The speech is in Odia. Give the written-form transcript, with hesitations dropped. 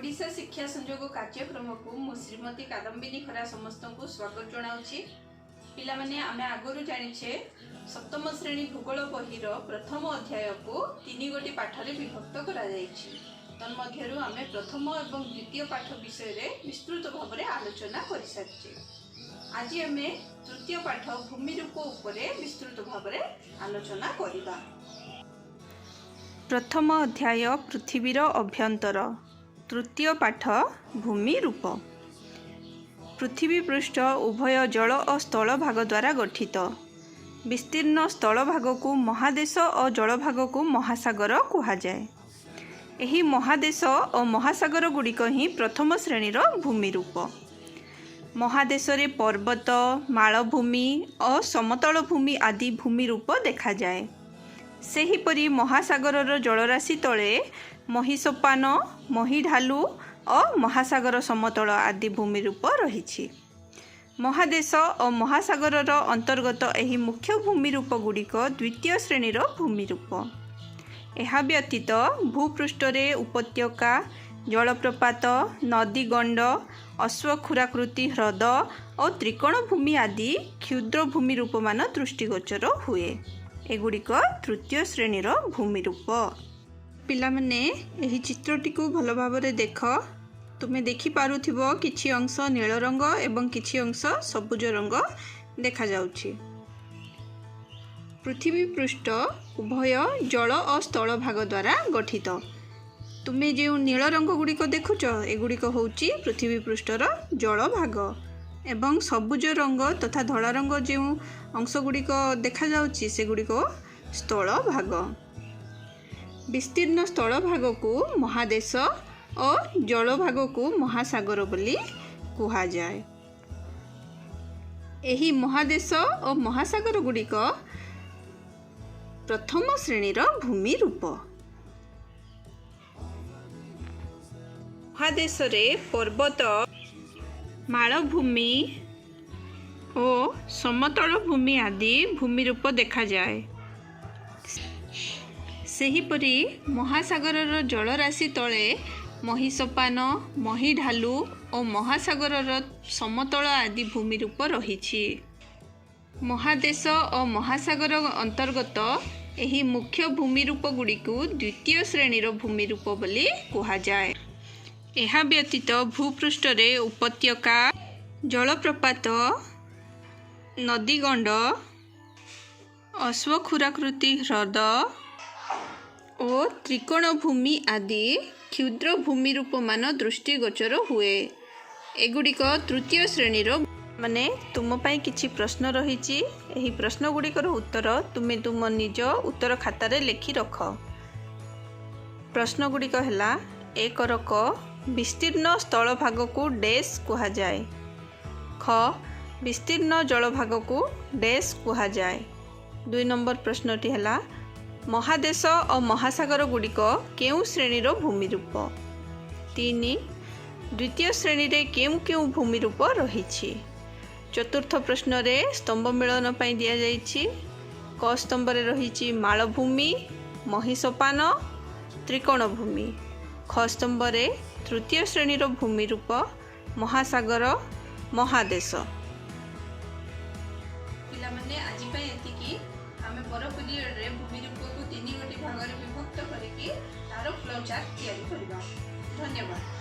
ଓଡ଼ିଶା ଶିକ୍ଷା ସଂଯୋଗ କାର୍ଯ୍ୟକ୍ରମକୁ ମୁଁ ଶ୍ରୀମତୀ କାଦମ୍ବିନୀ ଖରା ସମସ୍ତଙ୍କୁ ସ୍ୱାଗତ ଜଣାଉଛି। ପିଲାମାନେ, ଆମେ ଆଗରୁ ଜାଣିଛେ, ସପ୍ତମ ଶ୍ରେଣୀ ଭୂଗୋଳ ବହିର ପ୍ରଥମ ଅଧ୍ୟାୟକୁ ତିନି ଗୋଟି ପାଠରେ ବିଭକ୍ତ କରାଯାଇଛି। ତନ୍ମଧ୍ୟରୁ ଆମେ ପ୍ରଥମ ଏବଂ ଦ୍ୱିତୀୟ ପାଠ ବିଷୟରେ ବିସ୍ତୃତ ଭାବରେ ଆଲୋଚନା କରିସାରିଛେ। ଆଜି ଆମେ ତୃତୀୟ ପାଠ ଭୂମିରୂପ ଉପରେ ବିସ୍ତୃତ ଭାବରେ ଆଲୋଚନା କରିବା। ପ୍ରଥମ ଅଧ୍ୟାୟ ପୃଥିବୀର ଅଭ୍ୟନ୍ତର, ତୃତୀୟ ପାଠ ଭୂମି ରୂପ। ପୃଥିବୀ ପୃଷ୍ଠ ଉଭୟ ଜଳ ଓ ସ୍ଥଳ ଭାଗ ଦ୍ୱାରା ଗଠିତ। ବିସ୍ତୀର୍ଣ୍ଣ ସ୍ଥଳଭାଗକୁ ମହାଦେଶ ଓ ଜଳଭାଗକୁ ମହାସାଗର କୁହାଯାଏ। ଏହି ମହାଦେଶ ଓ ମହାସାଗର ଗୁଡ଼ିକ ହିଁ ପ୍ରଥମ ଶ୍ରେଣୀର ଭୂମିରୂପ। ମହାଦେଶରେ ପର୍ବତ, ମାଳଭୂମି ଓ ସମତଳ ଭୂମି ଆଦି ଭୂମିରୂପ ଦେଖାଯାଏ। ସେହିପରି ମହାସାଗରର ଜଳରାଶି ତଳେ ମହିସୋପାନ, ମହିଢାଲୁ ଓ ମହାସାଗର ସମତଳ ଆଦି ଭୂମିରୂପ ରହିଛି। ମହାଦେଶ ଓ ମହାସାଗରର ଅନ୍ତର୍ଗତ ଏହି ମୁଖ୍ୟ ଭୂମିରୂପ ଗୁଡ଼ିକ ଦ୍ୱିତୀୟ ଶ୍ରେଣୀର ଭୂମିରୂପ। ଏହା ବ୍ୟତୀତ ଭୂପୃଷ୍ଠରେ ଉପତ୍ୟକା, ଜଳପ୍ରପାତ, ନଦୀଗଣ୍ଡ, ଅଶ୍ୱକ୍ଷୁରାକୃତି ହ୍ରଦ ଓ ତ୍ରିକୋଣ ଭୂମି ଆଦି କ୍ଷୁଦ୍ର ଭୂମିରୂପମାନ ଦୃଷ୍ଟିଗୋଚର ହୁଏ। ଏଗୁଡ଼ିକ ତୃତୀୟ ଶ୍ରେଣୀର ଭୂମିରୂପ। ପିଲାମାନେ, ଏହି ଚିତ୍ରଟିକୁ ଭଲ ଭାବରେ ଦେଖ। ତୁମେ ଦେଖିପାରୁଥିବ, କିଛି ଅଂଶ ନୀଳ ରଙ୍ଗ ଏବଂ କିଛି ଅଂଶ ସବୁଜ ରଙ୍ଗ ଦେଖାଯାଉଛି। ପୃଥିବୀ ପୃଷ୍ଠ ଉଭୟ ଜଳ ଓ ସ୍ଥଳ ଭାଗ ଦ୍ୱାରା ଗଠିତ। ତୁମେ ଯେଉଁ ନୀଳ ରଙ୍ଗ ଗୁଡ଼ିକ ଦେଖୁଛ, ଏଗୁଡ଼ିକ ହେଉଛି ପୃଥିବୀ ପୃଷ୍ଠର ଜଳ ଭାଗ ଏବଂ ସବୁଜ ରଙ୍ଗ ତଥା ଧଳା ରଙ୍ଗ ଯେଉଁ ଅଂଶ ଗୁଡ଼ିକ ଦେଖାଯାଉଛି, ସେଗୁଡ଼ିକ ସ୍ଥଳ ଭାଗ। ବିସ୍ତୀର୍ଣ୍ଣ ସ୍ଥଳ ଭାଗକୁ ମହାଦେଶ ଓ ଜଳଭାଗକୁ ମହାସାଗର ବୋଲି କୁହାଯାଏ। ଏହି ମହାଦେଶ ଓ ମହାସାଗର ଗୁଡ଼ିକ ପ୍ରଥମ ଶ୍ରେଣୀର ଭୂମି ରୂପ। ମହାଦେଶରେ ପର୍ବତ, ମାଳଭୂମି ଓ ସମତଳ ଭୂମି ଆଦି ଭୂମିରୂପ ଦେଖାଯାଏ। ସେହିପରି ମହାସାଗରର ଜଳରାଶି ତଳେ ମହିସୋପାନ, ମହିଢାଲୁ ଓ ମହାସାଗରର ସମତଳ ଆଦି ଭୂମିରୂପ ରହିଛି। ମହାଦେଶ ଓ ମହାସାଗର ଅନ୍ତର୍ଗତ ଏହି ମୁଖ୍ୟ ଭୂମିରୂପ ଗୁଡ଼ିକୁ ଦ୍ୱିତୀୟ ଶ୍ରେଣୀର ଭୂମିରୂପ ବୋଲି କୁହାଯାଏ। ଏହା ବ୍ୟତୀତ ଭୂପୃଷ୍ଠରେ ଉପତ୍ୟକା, ଜଳପ୍ରପାତ, ନଦୀଗଣ୍ଡ, ଅଶ୍ୱକ୍ଷୁରାକୃତି ହ୍ରଦ ଓ ତ୍ରିକୋଣ ଭୂମି ଆଦି କ୍ଷୁଦ୍ର ଭୂମିରୂପମାନ ଦୃଷ୍ଟିଗୋଚର ହୁଏ। ଏଗୁଡ଼ିକ ତୃତୀୟ ଶ୍ରେଣୀର। ମାନେ ତୁମ ପାଇଁ କିଛି ପ୍ରଶ୍ନ ରହିଛି। ଏହି ପ୍ରଶ୍ନ ଗୁଡ଼ିକର ଉତ୍ତର ତୁମେ ତୁମ ନିଜ ଉତ୍ତର ଖାତାରେ ଲେଖି ରଖ। ପ୍ରଶ୍ନ ଗୁଡ଼ିକ ହେଲା: ଏକର କ, ବିସ୍ତୀର୍ଣ୍ଣ ସ୍ଥଳଭାଗକୁ ଡେସ୍ କୁହାଯାଏ। ଖ, ବିସ୍ତୀର୍ଣ୍ଣ ଜଳଭାଗକୁ ଡେସ୍ କୁହାଯାଏ। 2 ନମ୍ବର ପ୍ରଶ୍ନଟି ହେଲା, ମହାଦେଶ ଓ ମହାସାଗର ଗୁଡ଼ିକ କେଉଁ ଶ୍ରେଣୀର ଭୂମିରୂପ? 3, ଦ୍ୱିତୀୟ ଶ୍ରେଣୀରେ କେଉଁ କେଉଁ ଭୂମିରୂପ ରହିଛି? ଚତୁର୍ଥ ପ୍ରଶ୍ନରେ ସ୍ତମ୍ଭ ମିଳନ ପାଇଁ ଦିଆଯାଇଛି। କ ସ୍ତମ୍ଭରେ ରହିଛି ମାଳଭୂମି, ମହିସୋପାନ, ତ୍ରିକୋଣ ଭୂମି। ଖ ସ୍ତମ୍ଭରେ ତୃତୀୟ ଶ୍ରେଣୀର ଭୂମିରୂପ, ମହାସାଗର, ମହାଦେଶ। ପିଲାମାନେ, ଆଜି ପାଇଁ ଏତିକି। ଆମେ ପର ପିରିୟଡ଼ରେ ଭୂମିରୂପକୁ ତିନି ଗୋଟି ଭାଗରେ ବିଭକ୍ତ କରିକି ତାର ଫ୍ଲୋ ଚାର୍ଟ ତିଆରି କରିବା। ଧନ୍ୟବାଦ।